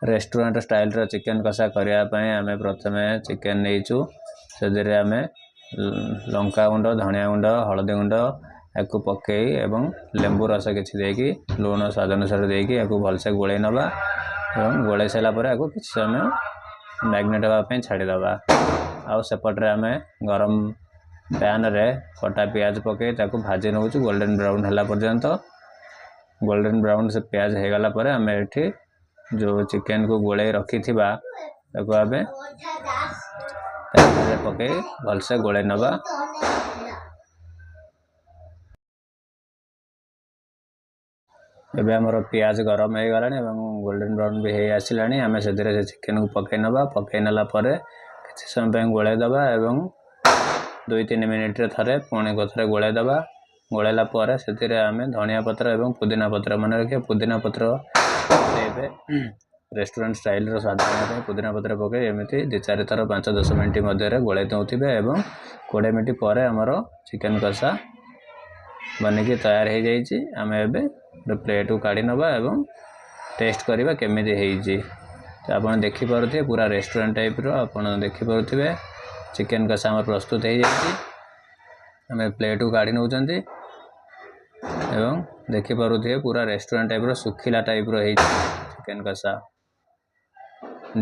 Restaurant ଷ୍ଟାଇଲର chicken କଷା କରିବା ପାଇଁ ଆମେ ପ୍ରଥମେ ଚିକେନ୍ ନେଇଛୁ। ସେଥିରେ ଆମେ ଲଙ୍କା ଗୁଣ୍ଡ, ଧନିଆ ଗୁଣ୍ଡ, ହଳଦୀ ଗୁଣ୍ଡ ୟାକୁ ପକାଇ ଏବଂ ଲେମ୍ବୁ ରସ କିଛି ଦେଇକି ଲୁଣ ସ୍ୱାଦ ଅନୁସାରେ ଦେଇକି ୟାକୁ ଭଲସେ ଗୋଳେଇ ନେବା ଏବଂ ଗୋଳେଇ ସାରିଲା ପରେ ୟାକୁ କିଛି ସମୟ ମ୍ୟାରିନେଟ୍ ହେବା ପାଇଁ ଛାଡ଼ିଦେବା। ଆଉ ସେପଟରେ ଆମେ ଗରମ ପ୍ୟାନ୍ରେ କଟା ପିଆଜ ପକାଇ ତାକୁ ଭାଜି ନେଉଛୁ ଗୋଲ୍ଡେନ୍ ବ୍ରାଉନ୍ ହେଲା ପର୍ଯ୍ୟନ୍ତ। ଗୋଲ୍ଡେନ୍ ବ୍ରାଉନ୍ ସେ ପିଆଜ ହେଇଗଲା ପରେ ଆମେ ଏଠି ଯେଉଁ ଚିକେନ୍କୁ ଗୋଳେଇ ରଖିଥିବା ତାକୁ ଆମେ ପ୍ୟାନ୍ରେ ପକାଇ ଭଲସେ ଗୋଳେଇ ନେବା। ଏବେ ଆମର ପିଆଜ ଗରମ ହେଇଗଲାଣି ଏବଂ ଗୋଲ୍ଡେନ୍ ବ୍ରାଉନ୍ ବି ହେଇ ଆସିଲାଣି। ଆମେ ସେଥିରେ ସେ ଚିକେନ୍କୁ ପକାଇ ନେବା। ପକାଇ ନେଲା ପରେ କିଛି ସମୟ ପାଇଁ ଗୋଳେଇ ଦେବା ଏବଂ 2-3 ମିନିଟ୍ରେ ଥରେ ପୁଣି ଥରେ ଗୋଳେଇ ଦେବା। ଗୋଳେଇଲା ପରେ ସେଥିରେ ଆମେ ଧନିଆ ପତ୍ର ଏବଂ ପୁଦିନା ପତ୍ର, ମନେ ରଖିବା ପୁଦିନା ପତ୍ର ଏବେ ରେଷ୍ଟୁରାଣ୍ଟ ଷ୍ଟାଇଲର ସ୍ୱାଦ ଆଣିବା ପାଇଁ ପୁଦିନା ପତ୍ର ପକାଇ ଏମିତି 2-4 ଥର 5-10 ମିନିଟ୍ ମଧ୍ୟରେ ଗୋଳେଇ ଦେଉଥିବେ ଏବଂ 20 ମିନିଟ୍ ପରେ ଆମର ଚିକେନ୍ କଷା ବନିକି ତୟାର ହେଇଯାଇଛି। ଆମେ ଏବେ ଗୋଟେ ପ୍ଲେଟ୍କୁ କାଢ଼ି ନେବା ଏବଂ ଟେଷ୍ଟ କରିବା କେମିତି ହେଇଛି। ତ ଆପଣ ଦେଖିପାରୁଥିବେ ପୁରା ରେଷ୍ଟୁରାଣ୍ଟ ଟାଇପ୍ର ଆପଣ ଦେଖିପାରୁଥିବେ ଚିକେନ୍ କଷା ଆମର ପ୍ରସ୍ତୁତ ହେଇଯାଇଛି। ଆମେ ପ୍ଲେଟ୍କୁ କାଢ଼ି ନେଉଛନ୍ତି ଏବଂ ଦେଖିପାରୁଥିବେ ପୁରା ରେଷ୍ଟୁରାଣ୍ଟ ଟାଇପ୍ର ଶୁଖିଲା ଟାଇପ୍ର ହେଇଛି ଚିକେନ୍ କଷା।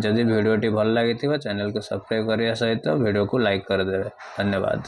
ଯଦି ଭିଡ଼ିଓଟି ଭଲ ଲାଗିଥିବ ଚ୍ୟାନେଲକୁ ସବସ୍କ୍ରାଇବ୍ କରିବା ସହିତ ଭିଡ଼ିଓକୁ ଲାଇକ୍ କରିଦେବେ। ଧନ୍ୟବାଦ।